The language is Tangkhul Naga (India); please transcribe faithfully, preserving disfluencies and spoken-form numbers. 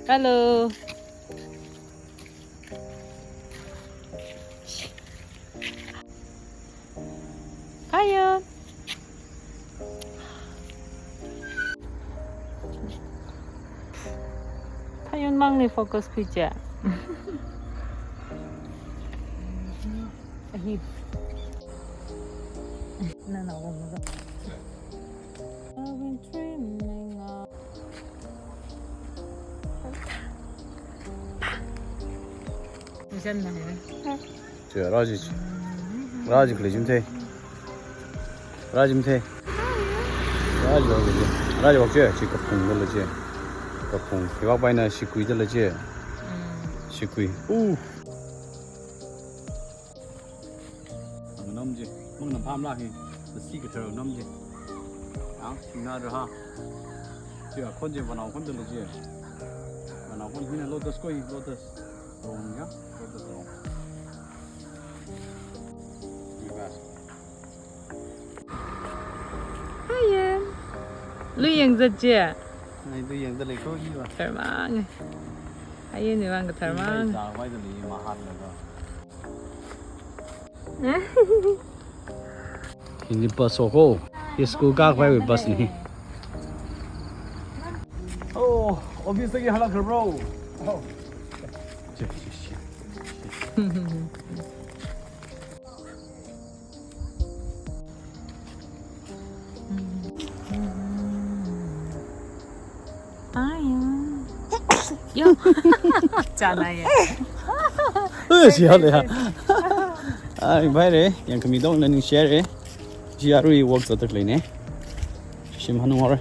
Hello. Phayon. Phayon mangli focus khuiya. Ahi. Nana wong. I've been dreaming of Che, rāji. Rāji khalei jim the. Rāji jim the. Rāji vak che. Rāji vak che. Chi kaphung dala che. Kaphung. Hi vak paina shikui dala che. Shikui. Uh. Nganam je, manganam pham la hi, the sea kathar nganam je. Ang, thingna ra ha. Chi akhon je, vanao khon dala je. Vanao khon hina lotus koi, lotus. Rong ya, lotus rong. Iba. Phayon. Lui yangzat je. Ai, lui yangda lei ko iba. Tharmang. Phayon iwang ka tharmang. Iba, iba, iba, iba, iba, iba. Hili bus ho. Hi school kākhavai bus ni. Oh, office dagi halākra bro. Oh. Che, che, che. Ayo. Yo. Chāna ya. Eh, siya le ya. Ai, bye re. Yangkhami dong learning share re. Ji arui work zatak lei ne. Shim hanung ore.